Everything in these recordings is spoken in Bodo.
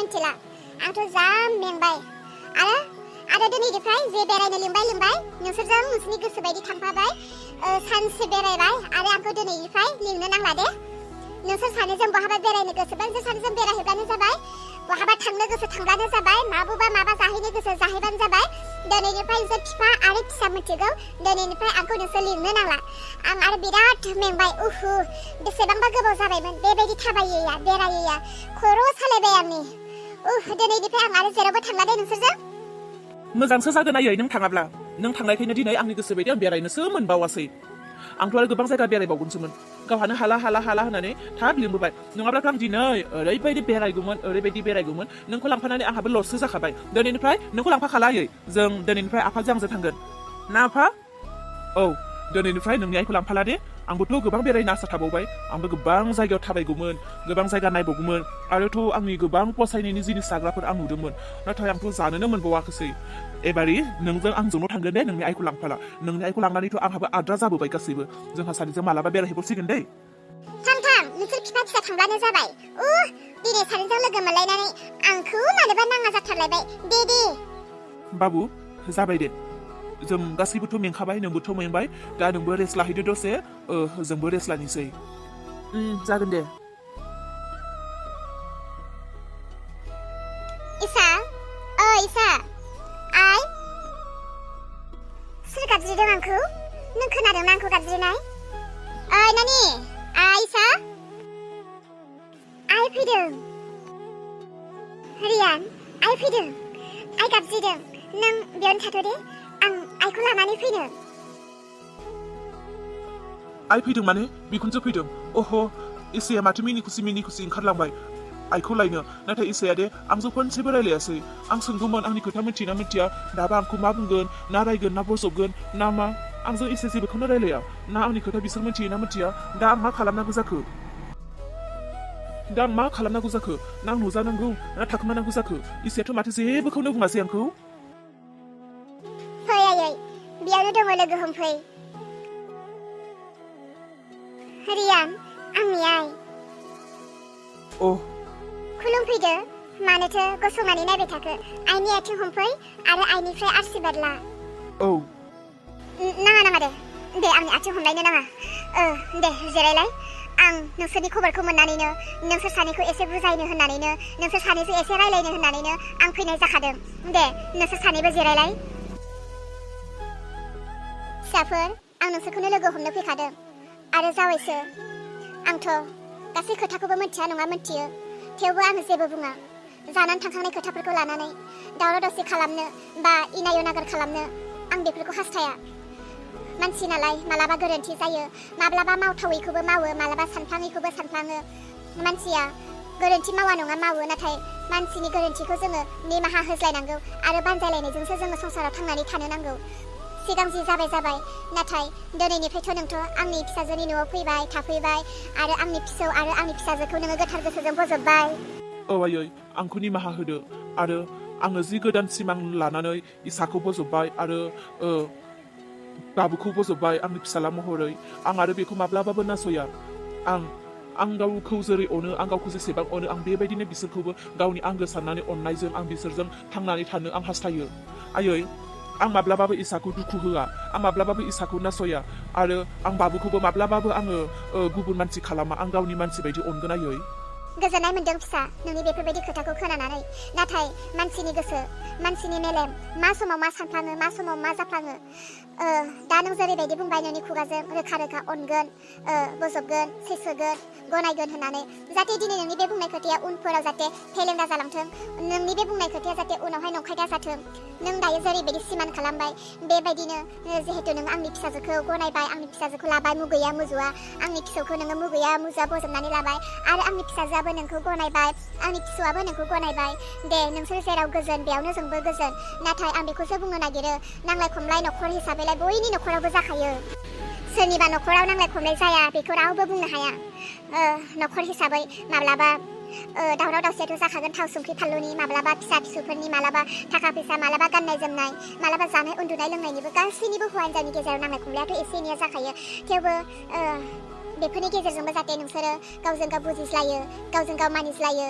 मिन्थिला आंथ' जा मेंबाय आरो दिनैनिफ्राय जे बेरायनो लिंबाय नोंसोरजों नोंसोरनि गोसो बायदि थांफाबाय सानसे बेरायबाय आरो आंखौ दिनैनिफ्राय लिंनो नांला दे नोंसोर सानैजों बहाबा बेरायनो गोसोबा नोंसोर सानैजों बेरायहैब्लानो जाबाय बहाबा थांनो गोसो थांब्लानो जाबाय माबा जाहैनो गोसो जाहैबानो जाबाय दिनैनिफ्राय नोंसोर बिफा आरो फिसा मिथिगौ दिनैनिफ्राय आंखौ नोंसोर लिंनो नांला आं आरो बिराद मेंबाय बेसेबांबा गोबाव जाबायमोन बेबायदि थाबायैया बेरायैया खर' सालायबाय आंनि दिनैनिफ्राय आं आरो जेरावबो थांला दे नोंसोरजों मोजांसो जागोन आयै नों थाङाब्ला नों थांनायखायनो दिनै आंनि गोसो बायदि आं बेरायनोसो मोनबावासै आंथ' आरो गोबां जायगा बेरायबावगोनसोमोन गावहानो हाला होननानै थाब लिंबोबाय नङाब्लाथ' आं दिनै ओरैबायदि बेरायगौमोन नोंखौ लांफानानै आंहाबो लससो जाखाबाय दिनैनिफ्राय नोंखौ लांफाखाला आयै जों दिनैनिफ्राय आफाजों आंजों थांगोन ना आफा औ दिनैनिफ्राय नोंनि आइखौ लांफाला दे आंबोथ' गोबां बेरायनो आसा थाबावबाय आंबो गोबां जायगायाव थाबायगौमोन गोबां जायगा नायबावगौमन आरोथ' आंनि गोबां फसायनायनि जिनिस जाग्राफोर आं नुदोंमोन नाथाय आंथ' जानोनो मोनबावाखैसै एबारि नोंजों आंजोंल' थांगोन दे नोंनि आइखौ लांफाला नोंनि आइखौ लांनानैथ' आंहाबो आद्रा जाबोबाय गासैबो जोंहा सानैजों मालाबा बेरायहैबावसिगोन दे थां नोंसोर बिफा फिसा थांब्लानो जाबाय दिनै सानैजों लोगो मोनलायनानै आंखौ मानोबा नाङा जाथारलायबाय दे बाबु जाबाय दे जों गासैबोथ' मेंखाबाय नोंबोथ' मेंबाय दा नोंबो रेस्ट लाहैदो दसे जोंबो रेस्ट लानोसै जागोन दे इसा आइ सोर गाबज्रिदों आंखौ नों खोनादोंना आंखौ गाबज्रिनाय नानि इसा आइ फैदों रियान आइ फैदों आइ गाबज्रिदों नों बेयावनो थाथ' दे आं आइखौ लानानै फैनो आइ फैदों माने बिखुनजो फैदों इसाया माथो मिनि खुसि ओंखारलांबाय आइखौ लायनो नाथाय इसाया दे आंजों खनसेबो रायलायासै आं सोंदोंमोन आंनि खोथा मिथियोना मिथिया दाबा आंखौ मा बुंगोन ना रायगोन ना बजबगोन ना मा आंजों इसे जेबोखौनो रायलाया ना आंनि खोथा बिसोर मिथियोना मिथिया दा आं मा खालामनांगौ जाखो ना आं नुजानांगौ ना थाखोमानांगौ जाखो इसायाथ' माथो जेबोखौनो बुङासै आंखौ फै आयै बेयावनो दङ लोगो हमफै रियान आंनि आइ खुलुमफैदो मानोथो गसंनानै नायबाय थाखो आइनि आथिं हमफै आरो आइनिफ्राय आशीर्बाद ला नाङा दे आंनि आथिं हमलायनो नाङा दे जिरायलाय आं नोंसोरनि खबरखौ मोननानैनो नोंसोर सानैखौ एसे बुजायनो होननानैनो नोंसोर सानैजों एसे रायलायनो होननानैनो आं फैनाय जाखादों दे नोंसोर सानैबो जिरायलाय फिसाफोर आं नोंसोरखौनो लोगो हमनो फैखादों आरो जावैसो आंथ' गासै खोथाखौबो मिथिया नङा मिथियो थेवबो आं जेबो बुङा जानानै थांखांनाय खोथाफोरखौ लानानै दावराव दावसि खालामनो बा इनाय अनागार खालामनो आं बेफोरखौ हास्थाया मानसि नालाय मालाबा गोरोन्थि जायो माब्लाबा मावथावैखौबो मावो मालाबा सानफ्लाङैखौबो सानफ्लाङो मानसिया गोरोन्थि मावा नङा मावो नाथाय मानसिनि गोरोन्थिखौ जोङो निमाहा होज्लायनांगौ आरो बानजायलायनायजोंसो जोङो संसाराव थांनानै थानो नांगौ सिगां जि जाबाय नाथाय दिनैनिफ्रायथ' नोंथ' आंनि फिसाजोनि न'आव फैबाय थाफैबाय आरो आंनि फिसौ आरो आंनि फिसाजोखौ नोङो गोथार गोसोजों बजबबाय आयै आंखौ निमाहा होदो आरो आङो जि गोदान सिमां लानानै इसाखौ बजबबाय आरो बाबुखौ बजबबाय आंनि फिसाला महरै आं आरो बेखौ माब्लाबाबो नासया आं गावखौ जेरै अनो आं गावखौ जेसेबां अनो आं बेबायदिनो बिसोरखौबो गावनि आंगो साननानै अननायजों आं बिसोरजों थांनानै थानो आं हास्थायो आयै आं माब्लाबाबो इसाखौ दुखु होआ आं माब्लाबाबो इसाखौ नासया आरो आं बाबुखौबो माब्लाबाबो आङो गुबुन मानसि खालामा आं गावनि मानसि बायदि अनगोन आयै गोजोननाय मोनदों फिसा नोंनि बेफोरबायदि खोथाखौ खोनानानै नाथाय मानसिनि गोसो मानसिनि मेलेम मा समाव मा सानफ्लाङो मा समाव मा जाफ्लाङो दा नों जेरैबायदि बुंबाय नोंनि खुगाजों रोखा अनगोन बजबगोन सैसोगोन गनायगोन होननानै जाहाथे दिनै नोंनि बे बुंनाय खोथाया उनफोराव जाहाथे फेलें दाजालांथों नोंनि बे बुंनाय खोथाया जाहाथे उनावहाय नंखाय दाजाथों नों दायो जेरैबायदि सिमान खालामबाय बेबायदिनो जिहेतु नों आंनि फिसाजोखौ गनायबाय आंनि फिसाजोखौ लाबाय मुगैया मुजुआ आंनि फिसौखौ नोङो मुगैया मुजुआ बजबनानै लाबाय आरो आंनि फिसाजोआबो नोंखौ गनायबाय आंनि फिसौआबो नोंखौ गनायबाय दे नोंसोर जेराव गोजोन बेयावनो जोंबो गोजोन नाथाय आं बेखौसो बुंनो नागिरो नांलाय खमलाय न'खर हिसाबैलाय बयनि न'खरावबो जाखायो सोरनिबा न'खराव नांलाय खमलाय जाया बेखौ रावबो बुंनो हाया न'खर हिसाबै माब्लाबा दावराव दावसियाथ' जाखागोन थाव संख्रि फानलुनि माब्लाबा फिसा फिसौफोरनि माब्लाबा थाखा फैसा माब्लाबा गाननाय जोमनाय माब्लाबा जानाय उन्दुनाय लोंनायनिबो गासैनिबो हौवा हिनजावनि गेजेराव नांलाय खमलायाथ' एसे एनैया जाखायो थेवबो बेफोरनि गेजेरजोंबो जाहाथे नोंसोरो गावजों गाव बुजिज्लायो गावजों गाव मानिज्लायो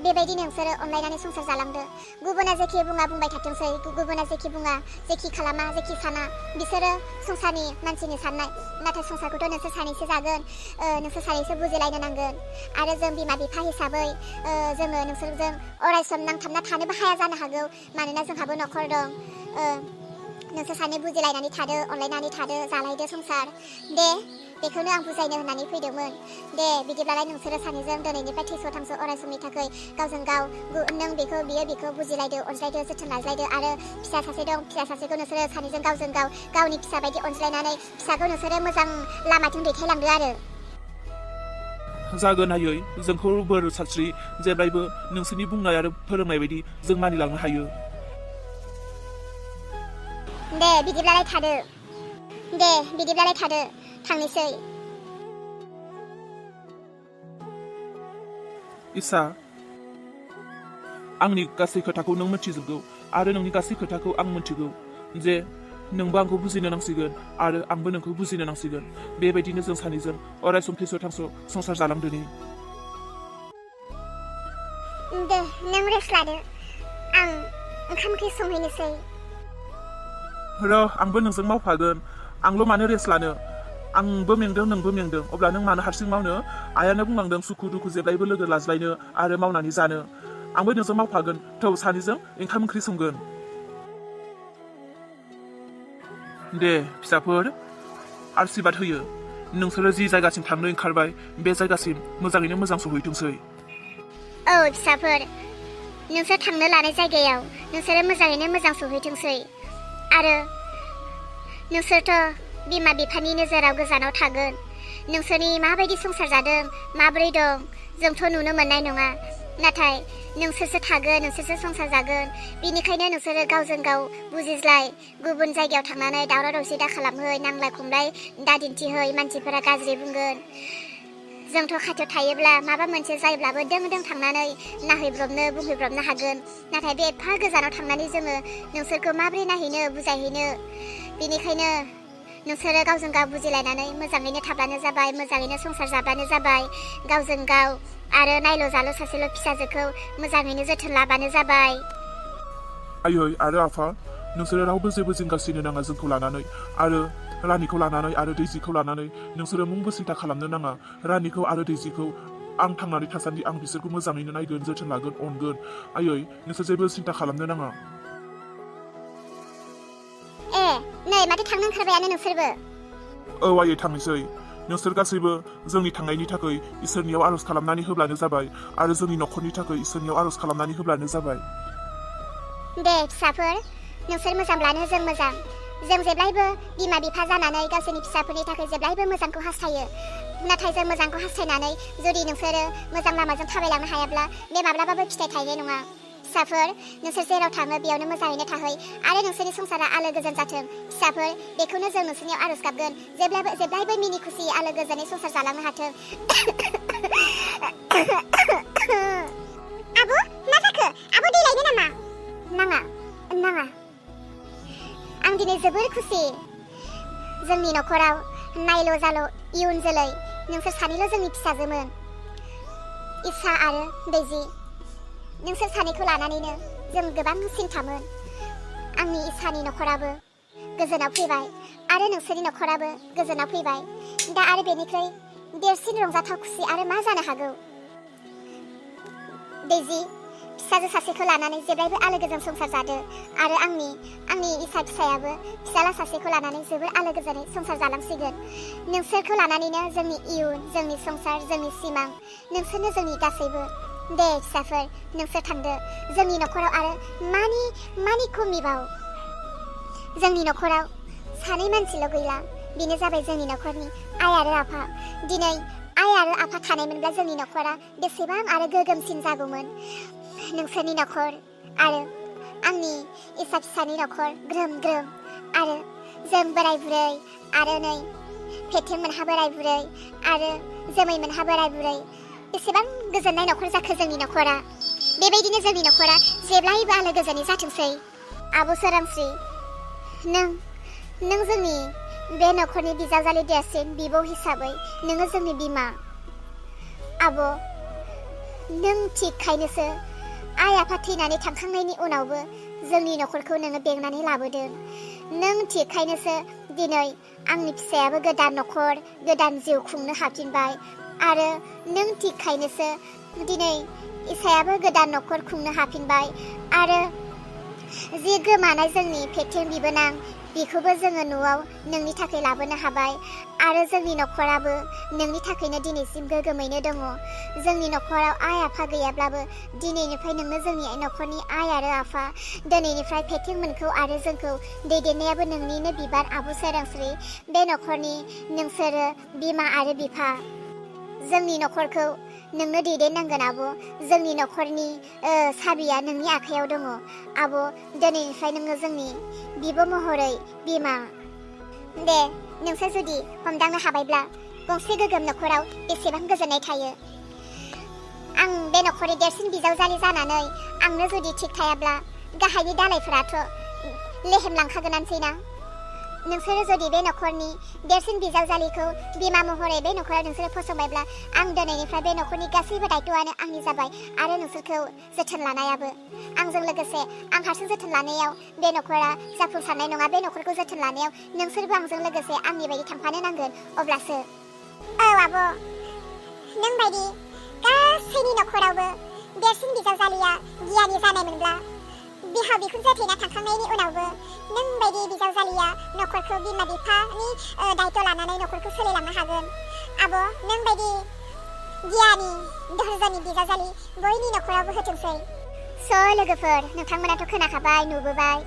बेबायदि नोंसोरो अनलायनानै संसार जालांदो। गुबुना जेखि बुङा बुंबाय थाथोंसै, गुबुना जेखि बुङा, जेखि खालामा, जेखि साना, बिसोरो संसारनि मानसिनि साननाय। नाथाय संसारखौथ' नोंसोर सानैसो जागोन, नोंसोर सानैसो बुजिलायनो नांगोन। आरो जों बिमा बिफा हिसाबै जोङो नोंसोरजों अरायसम नांथाबना थानोबो हाया जानो हागौ, मानोना जोंहाबो न'खर दं। नोंसोर सानै बुजिलायनानै थादो, अनलायनानै थादो, जालायदो संसार। दे बेखौनो आं बुजायनो होननानै फैदोंमोन। दे बिदिब्लालाय नोंसोरो सानैजों दिनैनिफ्राय थैस' थांस' अराय समनि थाखाय गावजों गाव नों बेखौ बियो बेखौ बुजिलायदो, अनज्लायदो, जोथोन लाज्लायदो। आरो फिसा सासे दं, फिसा सासेखौ नोंसोरो सानैजों गावजों गाव गावनि फिसा बायदि अनज्लायनानै फिसाखौ नोंसोरो मोजां लामाथिं दैथायलांदो आरो। जागोन आयै, जोंखौ बोर सारस्रि, जेब्लायबो नोंसोरनि बुंनाय आरो फोरोंनाय बायदि जों मानिलांनो हायो। दे बिदिब्लालाय थादो, दे बिदिब्लालाय थादो, थांनोसै। इसा, आंनि गासै खोथाखौ नों मिथिजोबगौ आरो नोंनि गासै खोथाखौ आं मिथिगौ जे नोंबो आंखौ बुजिनो नांसिगोन आरो आंबो नोंखौ बुजिनो नांसिगोन। बेबायदिनो जों सानैजों अरायसम थैस' थांस' संसार जालांदोनि। दे नों रेस्ट लादो, आं ओंखाम ओंख्रि संहैनोसै। आंबो नोंजों मावफागोन। आंल' मानो रेस्ट लानो? आंबो मेंदों, नोंबो मेंदों, अब्ला नों मानो हारसिं मावनो? आइयानो बुंलांदों सुखु दुखु जेब्लायबो लोगो लाज्लायनो आरो मावनानै जानो। आंबो नोंजों मावफागोन, थौ सानैजों ओंखाम ओंख्रि संगोन। दे फिसाफोर, आशीर्बाद होयो। नोंसोरो जि जायगासिम थांनो ओंखारबाय बे जायगासिम मोजाङैनो मोजां सहैथोंसै। औ फिसाफोर, नोंसोर थांनो लानाय जायगायाव नोंसोरो मोजाङैनो मोजां सहैथोंसै। आरो नोंसोरथ' बिमा बिफानि नोजोराव गोजानाव थागोन। नोंसोरनि माबायदि संसार जादों, माबोरै दं, जोंथ' नुनो मोननाय नङा। नाथाय नोंसोरसो थागोन, नोंसोरसो संसार जागोन। बिनिखायनो नोंसोरो गावजों गाव बुजिज्लाय, गुबुन जायगायाव थांनानै दावराव दावसि दा खालामहै, नांलाय खमलाय दा दिन्थिहै, मानसिफोरा गाज्रि बुंगोन। जोंथ' खाथियाव थायोब्ला माबा मोनसे जायोब्लाबो दों दों थांनानै नायहैब्रबनो बुंहैब्रबनो हागोन। नाथाय बे एफा गोजानाव थांनानै जोङो नोंसोरखौ माबोरै नायहैनो, बुजायहैनो? बेनिखायनो नोंसोरो गावजों गाव बुजिलायनानै मोजाङैनो थाब्लानो जाबाय, मोजाङैनो संसार जाब्लानो जाबाय। गावजों गाव आरो नायल' जाल' सासेल' फिसाजोखौ मोजाङैनो जोथोन लाबानो जाबाय। आयै आरो आफा, नोंसोरो रावबो जेबो जिंगासिनो नाङा जोंखौ लानानै आरो रानिखौ लानानै आरो दैजिखौ लानानै। नोंसोरो मुंबो सिन्था खालामनो नाङा। रानिखौ आरो दैजिखौ आं थांनानै थासान्दि आं बिसोरखौ मोजाङैनो नायगोन, जोथोन लागोन, अनगोन। आयै नोंसोर जेबो सिन्था खालामनो नाङा। नै माथो थांनो ओंखारबायानो नोंसोरबो? औ आयै थांनोसै। नोंसोर गासैबो जोंनि थांनायनि थाखाय इसोरनियाव आर'ज खालामनानै होब्लानो जाबाय आरो जोंनि न'खरनि थाखाय इसोरनियाव आर'ज खालामनानै होब्लानो जाबाय। दे फिसाफोर, नोंसोर मोजांब्लानो जों मोजां। जों जेब्लायबो बिमा बिफा जानानै गावसोरनि फिसाफोरनि थाखाय जेब्लायबो मोजांखौ हास्थायो। नाथाय जों मोजांखौ हास्थायनानै जुदि नोंसोरो मोजां लामाजों थाबायलांनो हायाब्ला बे माब्लाबाबो फिथाइ थायनाय नङा। फिसाफोर, नोंसोर जेराव थाङो बेयावनो मोजाङैनो थाहै आरो नोंसोरनि संसारा आलो गोजोन जाथों। फिसाफोर, बेखौनो जों नोंसोरनियाव आर'ज गाबगोन, जेब्लायबो मिनि खुसि आलो गोजोनै संसार जालांनो हाथों। आब' मा जाखो? आब' दै लायनो नामा? नाङा। आं दिनै जोबोर खुसि। जोंनि न'खराव नायल' जाल' इयुन जोलै नोंसोर सानैल' जोंनि फिसाजोमोन, इसा आरो दैजि। नोंसोर सानैखौ लानानैनो जों गोबां सिन्थामोन। आंनि इसानि न'खराबो गोजोनाव फैबाय आरो नोंसोरनि न'खराबो गोजोनाव फैबाय। दा आरो बेनिख्रुइ देरसिन रंजाथाव खुसि आरो मा जानो हागौ? दैजि, फिसाजो सासेखौ लानानै जेब्लायबो आलो गोजोन संसार जादो आरो आंनि इसा फिसायाबो फिसाला सासेखौ लानानै जोबोर आलो गोजोनै संसार जालांसिगोन। नोंसोरखौ लानानैनो जोंनि इयुन, जोंनि संसार, जोंनि सिमां, नोंसोरनो जोंनि गासैबो। दे फिसाफोर, नोंसोर थांदो। जोंनि न'खराव आरो मानि खमिबाव। जोंनि न'खराव सानै मानसिल' गैला, बेनो जाबाय जोंनि न'खरनि आइ आरो आफा। दिनै आइ आरो आफा थानायमोनब्ला जोंनि न'खरा बेसेबां आरो गोगोमसिन जागौमोन। नोंसोरनि न'खर आरो आंनि इसा फिसानि न'खर ग्रोम ग्रोम, आरो जों बोराय बुरै आरो नै फेथें मोनहा बोराय बुरै आरो जोमै मोनहा बोराय बुरै। बेसेबां गोजोननाय न'खर जाखो जोंनि न'खरा। बेबायदिनो जोंनि न'खरा जेब्लायबो आलो गोजोनै जाथोंसै। आब' सोरांस्रि, नों जोंनि बे न'खरनि बिजावजालि देरसिन बिब' हिसाबै नोङो जोंनि बिमा। आब', नों थिगखायनोसो आइ आफा थैनानै थांखांनायनि उनावबो जोंनि न'खरखौ नोङो बेंनानै लाबोदों। नों थिगखायनोसो दिनै आंनि फिसायाबो गोदान न'खर गोदान जिउ खुंनो हाफिनबाय आरो नों थिगखायनोसो दिनै इसायाबो गोदान न'खर खुंनो हाफिनबाय आरो जि गोमानाय जोंनि फेथें बिबोनां बेखौबो जोङो न'आव नोंनि थाखाय लाबोनो हाबाय आरो जोंनि न'खराबो नोंनि थाखायनो दिनैसिम गोगोमैनो दङ। जोंनि न'खराव आइ आफा गैयाब्लाबो दिनैनिफ्राय नोंनो जोंनि न'खरनि आइ आरो आफा दिनैनिफ्राय फेथेंमोनखौ आरो जोंखौ दैदेननायाबो नोंनिनो बिबान आबु सोरांस्रि। बे न'खरनि नोंसोरो बिमा आरो बिफा जोंनि न'खरखौ नोंनो दैदेननांगोन आब'। जोंनि न'खरनि साबिया नोंनि आखायाव दङ आब'। दिनैनिफ्राय नोङो जोंनि बिब' महरै बिमा। दे नोंसोर जुदि हमदांनो हाबायब्ला गंसे गोगोम न'खराव बेसेबां गोजोननाय थायो। आं बे न'खरनि देरसिन बिजावजालि जानानै आंनो जुदि थिग थायाब्ला गाहायनि दालायफोराथ' लेहेमलांखागोनानोसै ना। नोंसोरो जुदि बे न'खरनि देरसिन बिजावजालिखौ बिमा महरै बे न'खराव नोंसोरो फसंबायब्ला आं दिनैनिफ्राय बे न'खरनि गासैबो दायथ'आनो आंनि जाबाय आरो नोंसोरखौ जोथोन लानायाबो आंजों लोगोसे। आं हारसिं जोथोन लानायाव बे न'खरा जाफुंसारनाय नङा। बे न'खरखौ जोथोन लानायाव नोंसोरबो आंजों लोगोसे आंनि बायदि थांफानो नांगोन, अब्लासो। औ आब', नों बायदि गासैनि न'खरावबो देरसिन बिजावजालिया गियानि जानायमोनब्ला बिहाव बिखुनजो थैना थांखांनायनि उनावबो नों बायदि बिजावजालिया न'खरखौ बिमा बिफानि दायथ' लानानै न'खरखौ सोलिलांनो हागोन। आब' नों बायदि गियानि धोरजोनि बिजावजालि बयनि न'खरावबो होथोंसै। स' लोगोफोर, नोंथांमोनाथ' खोनाखाबाय, नुबोबाय।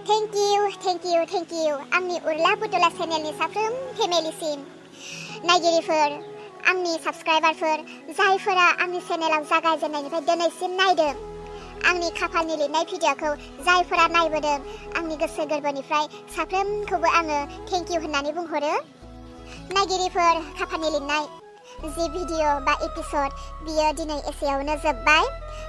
थेंक इउ आंनि उर्ला पुतुला चेनेलनि साफ्रोम फेमिलिसिम नायगिरिफोर, आंनि साबस्क्राइबारफोर जायफोरा आंनि चेनेलाव जागायजेननायनिफ्राय दिनैसिम नायदों, आंनि खाफालनि लिरनाय भिडिअ'खौ जायफोरा नायबोदों, आंनि गोसो गोरबोनिफ्राय साफ्रोमखौबो आङो थेंक इउ होननानै बुंहरो। नायगिरिफोर, खाफालनि लिरनाय जि भिडिअ' बा एपिसड बियो दिनै एसेयावनो जोब्बाय।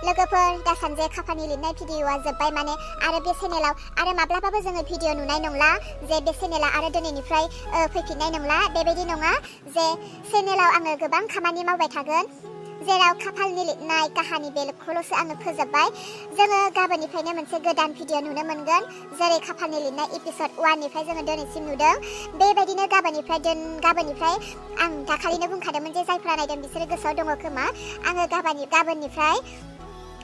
लोगोफोर, दासानजे खाफालनि लिरनाय भिडिअ'आ जोब्बाय माने आरो बे चेनेलाव आरो माब्लाबाबो जोङो भिडिअ' नुनाय नंला, जे बे चेनेला आरो दिनैनिफ्राय फैफिननाय नंला। बेबायदि नङा जे चेनेलाव आङो गोबां खामानि मावबाय थागोन, जेराव खाफालनि लिरनाय काहानि बेलखौल'सो आङो फोजोबबाय। जोङो गाबोननिफ्रायनो मोनसे गोदान भिडिअ' नुनो मोनगोन, जेरै खाफालनि लिरनाय एपिसड 1निफ्राय जोङो दिनैसिम नुदों। बेबायदिनो गाबोननिफ्राय आं दाखालिनो बुंखादोंमोन जे जायफ्रा नायदों बिसोरो गोसोआव दङ खोमा, आङो गाबोननिफ्राय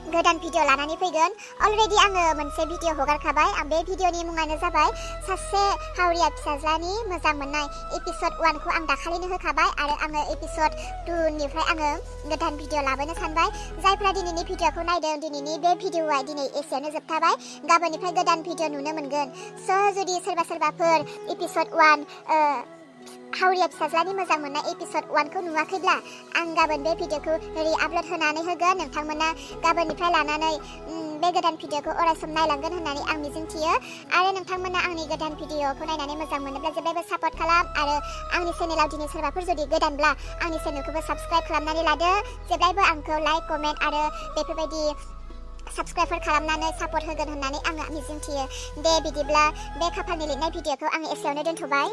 गोदान भिडिअ' लानानै फैगोन। अलरेडि आङो मोनसे भिडिअ' हगारखाबाय। बे भिडिअ'नि मुङानो जाबाय सासे हावरिया फिसाज्लानि मोजां मोननाय। एपिसड 1खौ आं दाखालिनो होखाबाय आरो आङो एपिसड 2निफ्राय आङो गोदान भिडिअ' लाबोनो सानबाय। जायफ्रा दिनैनि भिडिअ'खौ नायदों, दिनैनि बे भिडिअ'आ दिनै एसेयावनो जोबथाबाय। गाबोननिफ्राय गोदान भिडिअ' नुनो मोनगोन। स' जुदि सोरबाफोर एपिसड 1 हावरिया फिसाज्लानि मोजां मोननाय एपिसड 1खौ नुवाखैब्ला आं गाबोन बे भिडिअ'खौ रि-आपल'ड होनानै होगोन। नोंथांमोना गाबोननिफ्राय लानानै बे गोदान भिडिअ'खौ अरायसम नायलांगोन होननानै आं मिजिंथियो। आरो नोंथांमोना आंनि गोदान भिडिअ'खौ नायनानै मोजां मोनोब्ला जेब्लायबो सापर्ट खालाम आरो आंनि चेनेलाव दिनै सोरबाफोर जुदि गोदानब्ला आंनि चेनेलखौबो साबस्क्राइब खालामनानै लादो। जेब्लायबो आंखौ लाइक, कमेन्ट आरो बेफोरबायदि साबस्क्राइबफोर खालामनानै सापर्ट होगोन होननानै आङो मिजिंथियो। दे बिदिब्ला बे खाफालनि लिरनाय भिडिअ'खौ आङो एसेयावनो दोनथ'बाय।